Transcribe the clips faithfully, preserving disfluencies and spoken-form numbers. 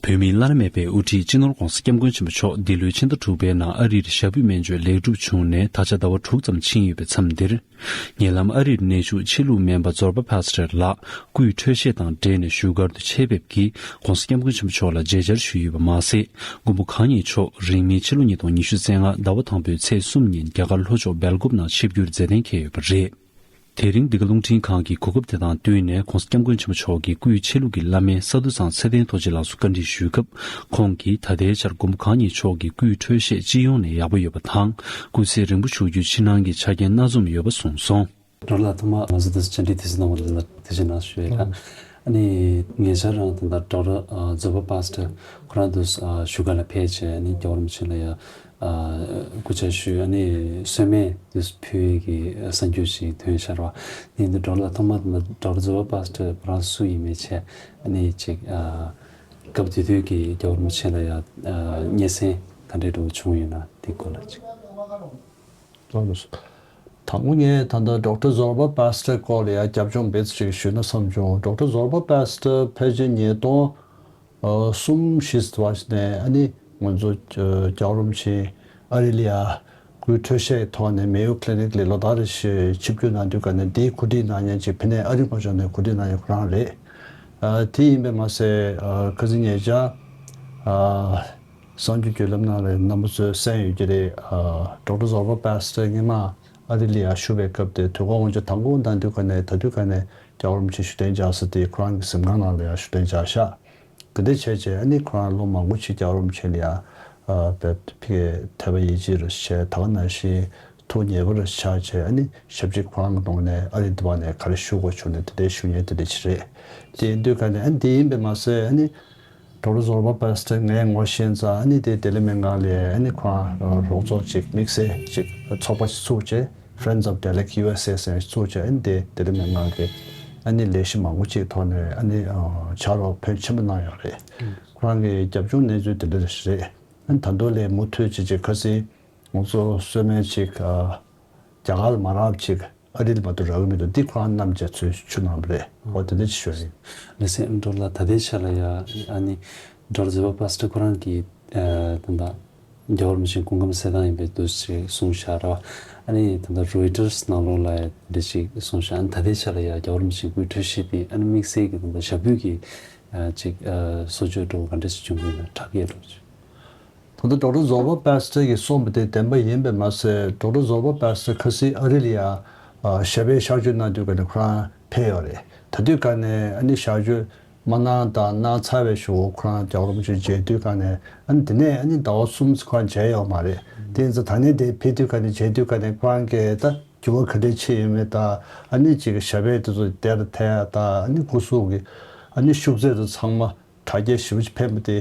ཡུལ་མི་བླ་ན་མེད་པའི་དབུ་ཁྲིད་སྤྱི་ནོར་༧གོང་ས་༧སྐྱབས་མགོན་ཆེན་པོ་མཆོག་འདི་ལོའི་ཕྱི་ཟླ་དྲུག་པའི་ནང་ཨ་རིར་ཞབས་པུས་སྨན་བཅོས་ལེགས་གྲུབ་བྱུང་ནས་ད་ཆ་ཟླ་བ་དྲུག་ཙམ་ཕྱིན་ཡོད་པའི་མཚམས་འདིར། ཉེ་ལམ་ཨ་རིར་གནས་བཞུགས་ཕྱི་ལུགས་སྨན་པ་ཛོར་པ་པཱ་སི་ཊར་ལགས་སྐུའི་འཕྲོད་བཞེས་དང་འབྲེལ་ནས་བཞུགས་སྒར་དུ་ཆེད་ཕེབས་ཀྱིས་༧གོང་ས་༧སྐྱབས་མགོན་ཆེན་པོ་མཆོག་ལ་མཇལ་བཅར་ཞུས་ཡོད་པ་མ་ཟད། མགོན་པོ་གང་ཉིད་མཆོག་རིང་མིན་ཕྱི་ལོ་ཉིས་སྟོང་ཉི་ཤུ་རྩ་ལྔ་ཟླ་བ་དང་པོའི་ཚེས་གསུམ་ཉིན་རྒྱ་གར་ལྷོ་ཕྱོགས་སྦེལ་ཀོབ་ནང་ཆིབས་བསྒྱུར་མཛད་གཏན་འཁེལ་ཡོད་པ་རེད། དེ་རིང་འདི་ག་རླུང་འཕྲིན་ཁང་གི་གོ་སྐབས་དེ་དང་བསྟུན་ནས་༧གོང་ས་༧སྐྱབས་མགོན་ཆེན་པོ་མཆོག་གི་སྐུའི་ཆེད་ལུགས་ཀྱི་བླ་སྨན་ས་འདུ་ཚང་ཚེ་བརྟན་རྡོ་རྗེ་ལགས་སུ་བཀའ་འདྲི་ཞུས་སྐབས། ཁོང་གིས་ད་ལྟའི་ཆར་མགོན་པོ་གང་ཉིད་མཆོག་གི་སྐུའི་འཕྲོད་བཞེས་སྤྱི་ཡོངས་ནས་ཡག་པོ་ཡོད་པ་དང་། སྐུ་ཚེ་རིང་པོ་བཞུགས་རྒྱུའི་ཕྱི་ནང་གི་ཆ་རྐྱེན་སྣ་འཛོམས་ཡོད་པ་གསུངས་སོང་། ཌོག་ཊར་ལགས། ཐོག་མར་ང་ཚོ་འདི་བཅར་འདྲི་དེ་ཚོ་གནང་བ་ལ་ཐུགས་རྗེ་གནང་ཞུ་ཡས་ལ། ཨ་ནི་ངེད་ཅག་རང་ད་ལྟ་ཌོག་ཊར་ཛོ་བྷ་པཱ་སི་ཊར་ཁོ་རང་དུ་བཞུགས་སྒར་ལ་ཕེབས་བྱས། ཨ་ནི་རྒྱལ་བ་རིན་པོ་ཆེ་ལ་ཡ་ཨ་སྐུ་ཕྱག་ཞུས། ཨ་ནི་གསོལ་སྨན་དུ་ཕུལ་གྱི་གསར་འགྱུར་ཞིག་ཐོན་ཤར་བ། ཨ་ནི་འདི་ཌོག་ཊར་ལགས། ཐོག་མར་ད་ལྟ་ཌོག་ཊར་ཛོ་བྷ་པཱ་སི་ཊར་ཁོ་རང་སུ་ཡིན་མིན་བྱས། ཨ་ནི་ཅིག་ཨ་སྐབས་དེ་དུས་ཀྱི་རྒྱལ་བ་རིན་པོ་ཆེ་ལ་ཡ་ཨ་སྙན་སེང་ག་འདྲས་འདྲ་བོ་བྱུང་ཡོད་ན་དེ་སྐོར་ལ་ཅིག། དང་པོ་ངས་ད་ལྟ་ཌོག་ཊར་ཛོར་བྷ་པཱ་སི་ཊར་སྐོར་ལ་ཡང་རྒྱབ་ལྗོངས་རྦད་ཅིག་ཞུས་ན་བསམ་བྱུང་། ཌོག་ཊར་ཛོར་བྷ་པཱ་སི་ཊར་ཕལ་ཆེར་ཉིས་སྟོང་གསུམ་བཞི་ཙམ་ནས་ཨ་ནི་ང་ཚོ་རྒྱལ་བ་རིན་པོ་ཆེ་ཨ་རི་ལ་ཡ་སྐུའི་འཕྲོད་བཞེས་ཐོག་ནས་མེ་ཡོ་ཀི་ལི་ནིག་ལ་ལོ་ལྟར་རེ་བཞིན་ཆིབས་བསྒྱུར་གནང་དུས་ག་ནས་དེའི་གོ་སྒྲིག་གནང་མཁན་ཅིག་ཕ་ནས་ཨ་རི་ངོས་ཕྱོགས་ནས་གོ་སྒྲིག་གནང་མཁན་ཁོ་རང་རེད། ཨ་དེ་ཡིན་པས་མ་ཟད། ཨ་ཁ་སང་ཉེ་ཆར་ཨ་གསར་འགྱུར་བརྒྱུད་ལམ་ནང་ལ་རྣམ་པ་ཚོས་གསན་ཡོད་ཀྱི་རེད། ཨ་ཌོག་ཊར་ཛོར་བྷ་པཱ་སི་ཊར་སྔོན་མ་ཨ་རི་ལ་ཡ་བཞུགས་པའི་སྐབས་དེ་དུས་འཁོར་དབང་ཆེན་དང་པོ་གནང་དུས་ག་ནས་ད་དུས་ག་ནས་རྒྱལ་བ་རིན་པོ་ཆེ་བཞུགས་གདན་འཇགས་ས་དེ་ཁོ་རང་གི་གཟིམ་ཁང་ནང་ལ་ཡ་བཞུགས་གདན་འཇགས་ཤག། དེ་འདྲ་བྱས་བྱས་ཨ་ནི་ཁོ་རང་ལོ་མང་པོ་ཞིག་རྒྱལ་བ་རིན་པོ་ཆེ་ལ་ཡ་ཨ་དཔེ་ཕ་གིའི་དད་པ་ཡིད་ཆེས་རེ་བྱས། ད་ག་ནང་བཞིན་ཐུགས་མཉེས་པོ་རེ་ཆགས་བྱས། ཨ་ནི་ཞབས་ཕྱི་ཁོ་རང་གི་གདོང་ནས་ཨ་རི་འདི་བ་ནས་ག་རེ་ཞུ་དགོས་བྱུང་ནས་དེ་འདྲའི་ཞུ་མཁན་དེ་འདྲ་ཞིག་རེད། དེ་ཡིན་དུས་ག་ནས་ཨ་ནི་དེ་ཡིན་པས་མ་ཟད། ཨ་ནི་ཌོག་ཊར་ཛོར་བྷ་པཱ་སི་ཊར་ངས་ངོ་ཤེས་ཙང་། ཨ་ནི་དེ་ལྡི་ལི་སྨན་ཁང་ལ་ཨ་ནི་ཁོ་རང་རོགས་ཚོགས་ཅིག་དམིགས་བསལ་ཅིག་ཚོགས་པ་ཞིག་བཙུགས་བྱས། Friends of Delhi U S A ཟེར་ཡག་བཙུགས་བྱས། ཨ་ནི་དེ་ལྡི་ལི་སྨན་ཁང་གི་ཨ་ནི་ལས་གཞི་མང་པོ་ཅིག་ཐོག་ནས་ཨ་ནི་ཕྱག་རོགས་ཕོན་ཆེན་པོ་གནང་ཡོད་རེད། ཁོ་རང་གི་རྒྱབ་ལྗོངས་གནས་ཚུལ་དེ་འདྲ་རེད། ཨ་ནི་ད་དུང་ལས་མུ་མཐུད་ཅིག་ཅིག་ཁ་སང་ང་ཚོ་གསོལ་སྨན་ཅིག་ཨ་རྒྱ་གར་ལ་མ་རག་ཅིག་ཨ་རི་ལ་མ་གཏོགས་རག་གི་མི་འདུག། འདི་ཁོ་རང་རྣམས་ཀྱིས་ཚུར་ཞུ་གནང་བ་རེད། འོ་དེ་འདྲ་ཅིག་ཞུ་ཡ་ཡིན། ལགས་སེ། ཨ་ནི་ཌོག་ཊར་ལགས། ད་ལྟའི་ཆ་ལ་ཡ་ཨ་ནི་ཌོག་ཊར་ཛོར་བྷ་པཱ་སི་ཊར་ཁོ་རང་གིས་ཨ་ད་ལྟ་རྒྱལ་བ་རིན་པོ་ཆེའི་སྐུ་ཁམས་གསལ་ཐང་ཡིན་པའི་འདུག་ཅེས་གསུངས་བཞག་ར། ཨ་ནི་ད་ལྟ་རོའི་ཊར་སི་ནང་ལོགས་ལ་ཡ་འདི་ཅིག་གསུངས་བཞག། ཨ་ནི་ད་ལྟའི་ཆ་ལ་ཡ་རྒྱལ་བ་རིན་པོ་ཆེའི་སྐུའི་འཕྲོད་བཞེས་དེ་ཨ་ནི་དམིགས་བསལ་གྱི་ད་ལྟ་ཞབས་པུས་ཀྱི་ཨ་ཅིག་ཨ་གསོ་བཅོས་འདྲ་བོ་ག་འདྲ་ཞིག་བྱུང་གི་ཡོད་ན། དྲག་སྐྱེད་འདྲ་བོ་ཅིག། ད་ལྟ་ཌོག་ཊར་ཛོར་བྷ་པཱ་སི་ཊར་གྱིས་གསུངས་པ་དེ་བདེན་པ་ཡིན་པས་མ་ཟད། ཌོག་ཊར་ཛོར་བྷ་པཱ་སི་ཊར་ཁ་སང་ཨ་རི་ལ་ཡ་ཨ་ཞབས་པད་གཤགས་བཅོས་གནང་དུས་ག་ནས་ཁོ་རང་ཕེབས་ཡོད་རེད། ད་དུས་ག་ནས་ཨ་ནི་གཤགས་བཅོས་མ་གནང་དང་གནང་ཚར་བའི་གཞུག་གུ་ཁོ་རང་རྒྱལ་བ་རིན་པོ་ཆེ་མཇལ་དུས་ག་ནས། ཨ་ནི་དེ་ནས་ཨ་ནི་ཟླ་བ་གསུམ་ཙམ་ཁོ་རང་མཇལ་ཡོད་མ་རེད། དེ་ཡིན་ཙང་ད་ནས་དེ་ཕེབས་དུས་ག་ནས་མཇལ་དུས་ག་ནས་ཁོ་རང་གིས་ད་འགྱུར་བ་ག་འདྲས་ཕྱིན་ཡོད་མེད་དང་། ཨ་ནི་ཅིག་ཞབས་པད་དེ་ཚོ་བདེ་རུ་ཐལ་ཡ་དང་། ཨ་ནི་སྐུ་གཟུགས་ཀྱི་ཨ་ནི་ཤུགས་ཚད་དེ་ཚང་མ་དྲག་སྐྱེད་ཞེ་པོ་ཅིག་ཕེབས་པ་དེ་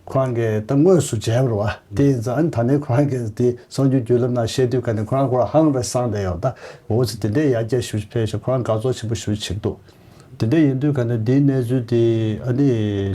ཁོ་རང་གིས་ད་དངོས་སུ་མཇལ་བ་རེད་པ། དེ་ཡིན་ཙང་ཨ་ནི་ད་ནས་ཁོ་རང་གིས་དེ་གསར་འགྱུར་བརྒྱུད་ལམ་ནང་བཤད་དུས་ག་ནས་ཁོ་རང་ཁོ་རང་ཧང་རེ་སངས་བསྡད་ཡོད། ད་འོ་ཙི་དེ་འདྲའི་ཡར་རྒྱས་ཞེ་པོ་ཅིག་ཕེབས་ཤག། ཁོ་རང་དགའ་ཚོར་ཆེན་པོ་ཞེ་པོ་ཅིག་བྱེད་ཀྱི་འདུག། དེ་འདྲ་ཡིན་དུས་ག་ནས་འདིའི་གནས་ཚུལ་དེ་ཨ་ནི་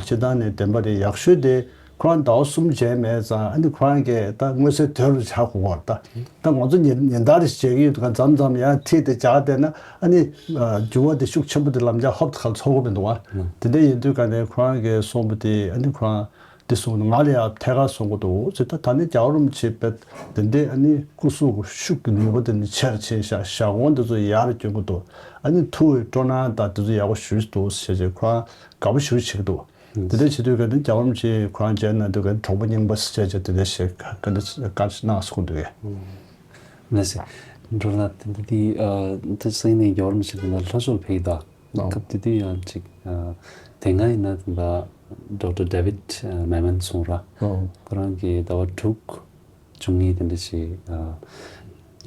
སྤྱིར་བཏང་ནས་བདེན་པ་རེད། ཡག་ཤོས་དེ་ཁོ་རང་ཟླ་བ་གསུམ་མཇལ་མེད་ཙང་། ཨ་ནི་ཁོ་རང་གིས་ད་མངོན་གསལ་དོད་རུ་བྱ་དགོས་པ་རེད། ད་ད་ང་ཚོ་ཉིན་ཉིན་ལྟར་རེ་བྱེད་ཀྱི་ཡོད་དུས་ག་མཚམས་མཚམས་ཡར་ཁྲིད་དེ་བཅར་བསྡད་ན་ཨ་ནི་ཨ་འགྱུར་བ་དེ་ཤུགས་ཆེན་པོ་དེ་ལམ་སང་ཧོབ་ཏེ་ཁ་ལ་ཚོར་གྱི་མི་འདུག་པ། དེ་འདྲ་ཡིན་དུས་ག་ནས་ཁོ་རང་གིས་གསུངས་པ་དེ་ཨ་ནི་ཁོ་རང་འདི་གསུངས་འདུག། ང་ལ་ཡང་ཐད་ཀར་གསུང་གི་འདུག་ཟེར། ད་ད་ནི་རྒྱལ་བ་རིན་པོ་ཆེ་དཔེ་དེ་འདྲའི་ཨ་ནི་སྐུ་གཟུགས་ཤུགས་ཀྱི་ནུས་པ་དེ་ནི་ཆེ་རུ་ཕྱིན་ཤག། ཞལ་གོང་དེ་ཚོ་ཡར་རྒྱས་ཀྱི་འདུག། ཨ་ནི་ཐུགས་ཀྱི་སྤྲོ་སྣང་དང་དེ་ཚོ་ཡག་པོ་ཞེ་པོ་འདུག་ཟེར་བྱས་ཁོ་རང་དགའ་པོ་ཞེ་པོ་བྱེད་ཀྱི་འདུག། དེ་འདྲ་བྱེད་དུས་ག་ནས་རྒྱལ་བ་རིན་པོ་ཆེ་ཁོ་རང་མཇལ་གནང་དུས་ག་ནས་གྲོགས་པོ་རྙིང་པ་ཟེར་བྱས་དེ་འདྲ་ཞིག་ག་འདྲ་བཀའ་གནང་སོང་འདུག་གས། ལགས་སེ། འགྲོ་ལ་དེ་འདྲ་དེ་ཨ་དེ་སང་ཉིན་རྒྱལ་བ་རིན་པོ་ཆེ་དེ་ལ་ལྷོ་ཕྱོགས་ཕེབས་ཀྱི་འདུག། ཨོ། སྐབས་དེ་དུས་ཡང་ཅིག་ཨ་དེ་སྔ་ཡིན་ན་དེ་འདྲ་ཌོག་ཊར་ཌེ་ཝིཌ་ཨ་མེ་མན་གསུང་ར། ཨོ། ཁོ་རང་གིས་ཟླ་བ་དྲུག་བཅུ་གཉིས་དེ་འདྲ་ཞིག་ཨ་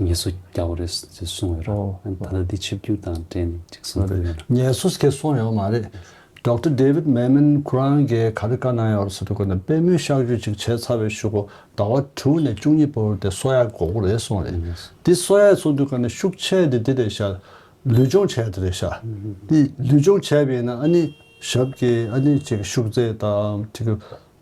ངལ་གསོ་རྒྱག་དགོས་རེད་ཅེས་གསུངས་ཡོད་ར། ཨོ། ད་ལྟ་འདི་ཆིབས་བསྒྱུར་དང་འབྲེལ་ནས་ཅིག་གསུངས་ཐུབ་ཡོད་ར། ངལ་གསོ་ཟེར་གསུངས་ཡོད་མ་རེད། ཌོག་ཊར་ཌེ་ཝིཌ་མེ་མན་ཁོ་རང་གིས་ག་རེ་བཀའ་གནང་ཡོད་རེད་ཟེར་དུས་ག་ནས་པུས་མོའི་གཤག་བཅོས་ཅིག་བྱས་ཚར་བའི་གཞུག་གུ་ཟླ་བ་དྲུག་ནས་བཅུ་གཉིས་བར་དུ་དེ་གསོ་ཡག་དགོས་ཀྱི་རེད་གསུངས་རེད། ཨུ། འདི་གསོ་ཡག་གསུངས་དུས་ག་ནས་ཤུགས་ཆེ་དེ་འདི་རེད་ཤག། ལུས་སྦྱོང་བྱས་དེ་རེད་ཤག། འདི་ལུས་སྦྱོང་བྱས་པ་ཡིན་ན་ཨ་ནི་ཞབས་ཀྱི་ཨ་ནི་ཅིག་ཤུགས་ཚད་དང་ཅིག་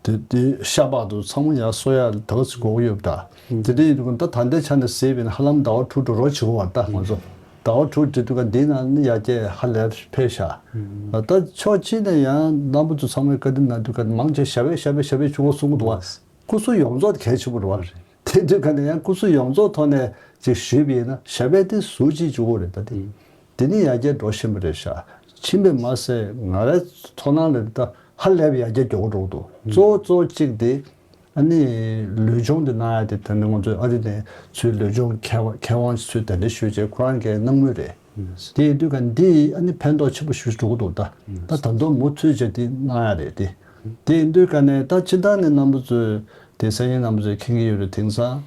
དེ་དེ་ཤ་པགས་དེ་ཚང་མ་ཡར་གསོ་ཡག་ད་ག་ཚོད་དགོས་ཀྱི་ཡོད་པ་འདྲ། དེ་འདྲ་ཡིན་དུས་ད་ད་ལྟའི་ཆ་ནས་ཟེར་བ་ཡིན་ན་ཧ་ལམ་ཟླ་བ་དྲུག་འགྲོ་རོགས་བྱེད་དགོས་པ་ད་ང་ཚོ། ཟླ་བ་དྲུག་འགྲིག་དུས་ག་འདི་ནང་ནི་ཡར་རྒྱས་ཧ་ལས་འཕེལ་ཤག་ད་ཕྱོགས་གཅིག་ནས་ཡང་རྣམ་པ་ཚོ་ཚང་མས་བཀའ་འདྲི་གནང་དུས་ག་མང་ཆེ་ཞབས་པད་ཞབས་པད་ཞབས་པད་ཆུ་བོ་གསུང་གི་འདུག་བ། སྐུ་གཟུགས་ཡོངས་རྫོགས་དེ་གལ་ཆེན་པོ་རེད་བ། དེ་དུས་ག་ནས་ཡང་སྐུ་གཟུགས་ཡོངས་རྫོགས་ཐོག་ནས་ཅིག་ཞུས་པ་ཡིན་ན་ཞབས་པད་དེ་ཟུར་གཅིག་བཅུག་གི་རེད། ད་དེ་དེ་ནི་ཡར་རྒྱས་འགྲོ་བཞིན་པ་རེད་ཤག་ཕྱིན་པས་མ་ཟད་ང་རའི་ཚོར་སྣང་ལ་ད་ཧ་ལས་པའི་ཡར་རྒྱས་མགྱོགས་པོ་འགྲོ་གི་འདུག་གཙོ་བོ་གཙོ་བོ་གཅིག་དེ་ཨ་ནི་ལུས་སྦྱོང་དེ་གནང་ཡ་དེ་ད་ནི་ང་ཚོའི་ཨ་རི་ནས་ཚུར་ལུས་སྦྱོང་མཁས་པ་མཁས་དབང་ཚོས་གདན་འདྲེན་ཞུས་བྱས་ཁོ་རང་གིས་གནང་མུས་རེད། དེ་ཡིན་དུས་ག་འདི་ཨ་ནི་ཕན་ཐོགས་ཆེན་པོ་ཞིག་འགྲོ་གི་འདུག་ད་ད་ད་དུང་མུ་མཐུད་བྱས་དེ་གནང་ཡ་རེད་དེ། དེ་ཡིན་དུས་ག་ནས་ད་ཕྱི་ཟླ་ནས་རྣམ་པ་ཚོས་དེ་སང་ཉིན་རྣམ་པ་ཚོས་མཁྱེན་གྱི་ཡོད་རེད། དེང་སང་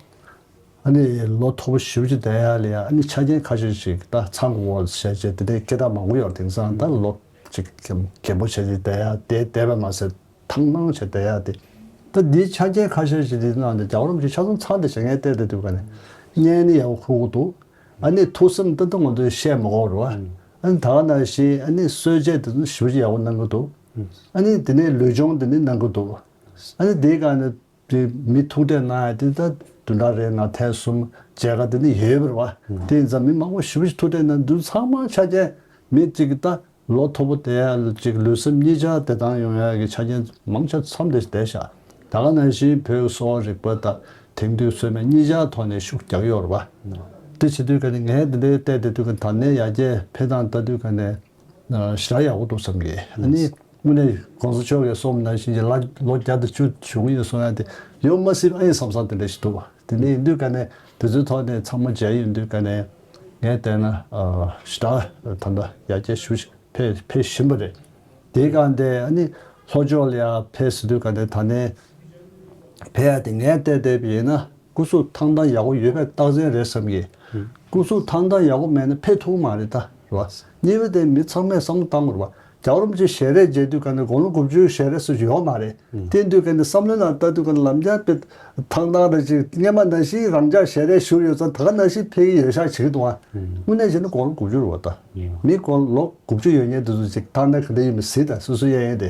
ཨ་ནི་ལོ་མཐོ་པོ་ཞེ་པོ་ཅིག་བསྡད་ཡ་ལ་ཡ་ཨ་ནི་ཆ་རྐྱེན་ཁ་ཤས་ཤིག་ད་ཚང་དགོས་པ་བྱས་བྱས་དེ་འདྲའི་སྐད་གྲགས་མང་པོ་ཡོད་རེད། དེང་སང་ད་ལོ་ཅིག་རྒན་པོ་བྱས་བྱས་བསྡད་ཡ་དེ་བསྡད་པ་མ་ཟད་ཐང་ཐང་བྱས་བསྡད་ཡ་དེ། ད་འདིའི་ཆ་རྐྱེན་ཁ་ཤས་ཤིག་དེ་ནང་དེ་རྒྱལ་བ་རིན་པོ་ཆེ་ཆ་ཚང་ཚང་དེ་བྱས་ངས་བལྟས་བསྡད་དུས་ག་ནས་བརྙན་ནི་ཡག་པོ་ཁུར་གི་འདུག་ཨ་ནི་ཐུགས་སེམས་ཏན་ཏན་ང་ཚོས་བཤད་མ་དགོས་རེད་བ། ཨ་ནི་ད་ག་ནང་བཞིན་ཨ་ནི་གསོལ་ཇ་དེ་ཚོ་ཞེ་པོ་ཅིག་ཡག་པོ་གནང་གི་འདུག་ཨ་ནི་དེ་ནས་ལུས་སྦྱོང་དེ་ནི་གནང་གི་འདུག་ཨ་ནི་དེའི་སྒང་ནས་དེ་མི་ཐུག་འཕྲད་གནང་ཡ་དེ་ད་བདུན་ཕྲག་རེའི་ནང་ཐེངས་གསུམ་མཇལ་ཁ་དེ་ནི་ཡོད་པ་རེད་བ། དེ་ཡིན་ཙང་མི་མང་པོ་ཞེ་པོ་ཅིག་ཐུག་འཕྲད་གནང་དུས་ཚང་མ་ཆ་རྐྱེན་མི་གཅིག་གི་ད་ལོ་མཐོ་པོ་དེ་ཡ་ཅིག་ལུས་སེམས་གཉིས་ཆ་བདེ་ཐང་ཡོང་ཡ་གི་ཆ་རྐྱེན་མང་ཆེ་ཚང་བསྡད་བསྡད་ཤག་ད་ག་ནང་བཞིན་བོད་གསོ་བ་རིག་པ་དང་དེང་དུས་སོ་མའི་གཉིས་ཆ་ཐོག་ནས་ཤུགས་རྒྱག་ཡོད་རེད་བ། དེ་བྱེད་དུས་ག་ནས་ངས་འདི་འདྲའི་བལྟས་བསྡད་དུས་ག་ད་ནས་ཡར་རྒྱས་འཕེལ་སྟངས་ལྟ་དུས་ག་ནས་ཞེ་དྲག་ཡག་པོ་འདུག་བསམ་གི། ཨ་ནི་དངོས་གནས་གོང་ས་མཆོག་གིས་གསུངས་ནང་བཞིན་གྱི་ལ་ལོ་བརྒྱ་དང་བཅུ་བཞུགས་ཀྱི་ཡོད་གསུང་ཡ་དེ་ཡོད་མ་སྲིད་ཨ་ཡིན་བསམ་བསམ་དེ་འདྲ་ཞིག་འདུག་དེ་འདྲ་ཡིན་དུས་ག་ནས་དེ་ཚོའི་ཐོག་ནས་ཚང་མ་མཇལ་ཡོང་དུས་ག་ནས་ངས་བལྟས་ན་ཞེ་དྲག་ད་ལྟ་ཡར་རྒྱས་ཞུ་ཕེབས་ཕེབས་བཞིན་པ་རེད། དེའི་སྒང་དེ་ཨ་ནི་ལྷོ་ཕྱོགས་ལ་ཡ་ཕེབས་ཟེར་དུས་ག་ནས་ད་ནས་ཕེབས་ཡ་དེ་ངས་བལྟས་བསྡད་པ་ཡིན་ན་སྐུ་གཟུགས་ཐང་ཐང་ཡག་པོ་ཡོད་པའི་རྟགས་མཚན་རེད་བསམ་གི། སྐུ་གཟུགས་ཐང་ཐང་ཡག་པོ་མེད་ན་ཕེབས་ཐུབ་ཀྱི་མ་རེད་ད། རེད་བ། གཉིས་པ་དེ་མི་ཚང་མས་བསམ་བློ་བཏང་དགོས་རེད་བ། རྒྱལ་བ་རིན་པོ་ཆེ་ཞལ་རས་མཇལ་དུས་ག་ནས་དགུང་ལོ་དགུ་བཅུའི་ཞལ་རས་སུ་ཡོད་མ་རེད། དེ་དུས་ག་ནས་བསམ་བློའི་ནང་ལྟ་དུས་ག་ནས་ལམ་རྒྱག་པའི་ཐང་ཐང་རེ་ཅིག་སྔོན་མ་ནང་བཞིན་རང་འཇགས་ཞལ་རས་བཞུགས་ཡོད་ཙང་ད་ག་ནང་བཞིན་ཕེབས་ཀྱི་ཡོད་ཤག་བྱེད་ཀྱི་འདུག་ཨ། དངོས་གནས་བྱས་ན་དགུང་ལོ་དགུ་བཅུ་རེད་བ་ད། མི་དགུང་ལོ་དགུ་བཅུ་ཡོད་མཁན་དེ་ཚོ་ཅིག་ཐང་ནས་ག་འདྲ་ཡིན་མིན་གཟིགས་དང་སོ་སོ་གཡས་གཡོན་དེ།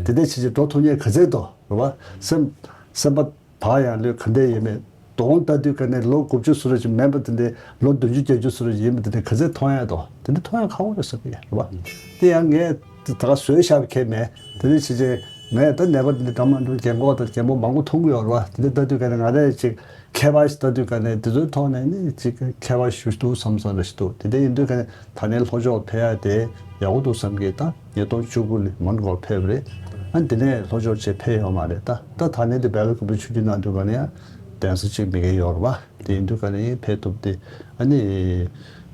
དེ་འདྲ་བྱེད་ཅིག་འགྲོ་ཐུབ་མཁན་ག་ཚད་འདུག་རེད་བ། སེམས་སེམས་པ། བག་ཡངས་ལོས་ག་འདྲ་ཡིན་མིན། གདོང་ལྟ་དུས་ག་ནས་ལོ་དགུ་བཅུ་ཟེར་རོ་ཅིག་མིན་པ་དེ་འདྲའི་ལོ་བདུན་ཅུ་བརྒྱད་ཅུ་ཟེར་རོ་ཅིག་ཡིན་པ་དེ་འདྲ་ག་ཚད་མཐོང་ཡ་དོ། དེ་འདྲ་མཐོང་ཡ་ཁག་པོ་རེད་བསམ་གི་རེད་བ། དེ་ཡང་ངས་ད་ག་བཟོས་བཞག་པ་ཁྱད་མེད། དེ་འདྲ་བྱས་བྱས་ངས་ད་ནད་པ་འདི་འདྲ་འདྲ་མ་འགྲོ་རྒན་གོག་དང་རྒན་པོ་མང་པོ་མཐོང་གི་ཡོད་རེད་བ། དེ་འདྲ་ལྟ་དུས་ག་ནས་ང་རས་ཅིག་མཁས་པ་ཞིག་ལྟ་དུས་ག་ནས་དེ་ཚོའི་ཐོག་ནས་ནི་ཅིག་མཁས་པ་ཞིག་འདུག་བསམ་བསམ་རེ་ཞིག་འདུག་དེ་འདྲ་ཡིན་དུས་ག་ནས་ད་ནས་ལྷོ་ཕྱོགས་ཕེབས་ཡ་དེ་ཡག་པོ་འདུག་བསམ་གི། ད་ཉིས་སྟོང་བཅུ་དགུ་ལ་མོན་གྷོར་ཕེབས་རེད། ཨ་དེ་ནས་ལྷོ་ཕྱོགས་ཆེ་ཕེབས་ཡོད་མ་རེད། ད་ད་ད་ནས་དེ་སྦེལ་ཀོབ་ཆུ་རྒྱུན་ནང་དུ་ག་ནས་ཡང་གདན་ས་གཅིག་མི་འགལ་ཡོད་རེད་བ། དེ་ཡིན་དུས་ག་ནས་ཡིན་ཕེབས་ཐུབ་དེ་ཨ་ནི་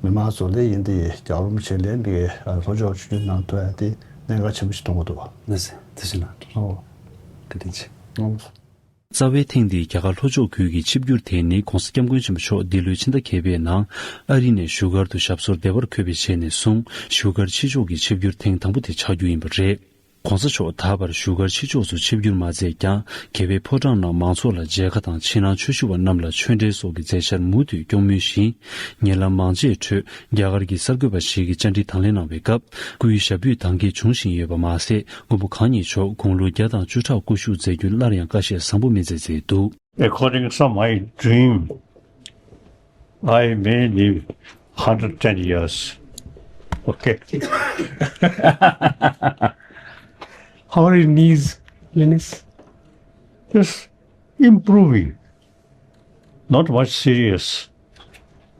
མི་མང་ཚོ་ལས་ཡིན་དེ་རྒྱལ་བ་རིན་པོ་ཆེ་ལས་མི་འགལ་ལྷོ་ཕྱོགས་ཆུ་རྒྱུན་ནང་ཐོན་ཡ་དེ་གནད་འགག་ཆེན་པོ་ཞིག་མཐོང་གི་འདུག་བ། ལགས་སེ་དེ་བཞིན་ལགས། ཨོ། བཀའ་དྲིན་ཆེ། ཨོ། རྩ་བའི་ཐེངས་འདིའི་རྒྱ་གར་ལྷོ་ཕྱོགས་ཁུལ་གྱི་ཆིབས་བསྒྱུར་དེ་ནི་༧གོང་ས་༧སྐྱབས་མགོན་ཆེན་པོ་མཆོག་འདི་ལོའི་ཕྱི་ཟླ་བརྒྱད་པའི་ནང་ཨ་རི་ནས་བཞུགས་སྒར་དུ་ཞབས་སོར་བདེ་བར་འཁོད་པའི་རྗེས་ནས་བཟུང་བཞུགས་སྒར་ཕྱི་ཕྱོགས་ཀྱི་ཆིབས་བསྒྱུར་ཐེངས་དང་པོ་དེ་ཆགས་རྒྱུ་ཡིན་པ་རེད། ༧གོང་ས་མཆོག་ད་བར་བཞུགས་སྒར་ཕྱི་ཕྱོགས་སུ་ཆིབས་བསྒྱུར་མ་མཛད་ཀྱང་། རྒྱལ་བའི་ཕོ་བྲང་ནང་མང་ཚོགས་ལ་མཇལ་ཁ་དང་ཕྱི་ནང་ཆོས་ཞུ་བ་རྣམས་ལ་ཆོས་འབྲེལ་སོགས་ཀྱི་མཛད་འཆར་མུ་མཐུད་སྐྱོང་མུས་ཤིང་། ཉེ་ལམ་མང་ཆེ་ཁྲོད་རྒྱ་གར་གྱི་གསར་འགོད་པ་ཞིག་གིས་བཅར་འདྲི་དང་ལེན་གནང་བའི་སྐབས། སྐུའི་ཞབས་པུས་དང་འགལ་བྱུང་བཞིན་ཡོད་པ་མ་ཟད། མགོན་པོ་གང་ཉིད་མཆོག་དགུང་ལོ་བརྒྱ་དང་བཅུ་ཕྲག་སྐུ་བཞུགས་མཛད་རྒྱུ་སླར་ཡང་བཀའ་བཤད་བཟང་པོ་མིན་མཛད་མཛད་འདུག། According to my dream, I may live hundred ten years. Okay. How are your knees, Lenis? Just improving. Not much serious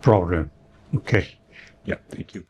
problem. Okay. Yeah, thank you.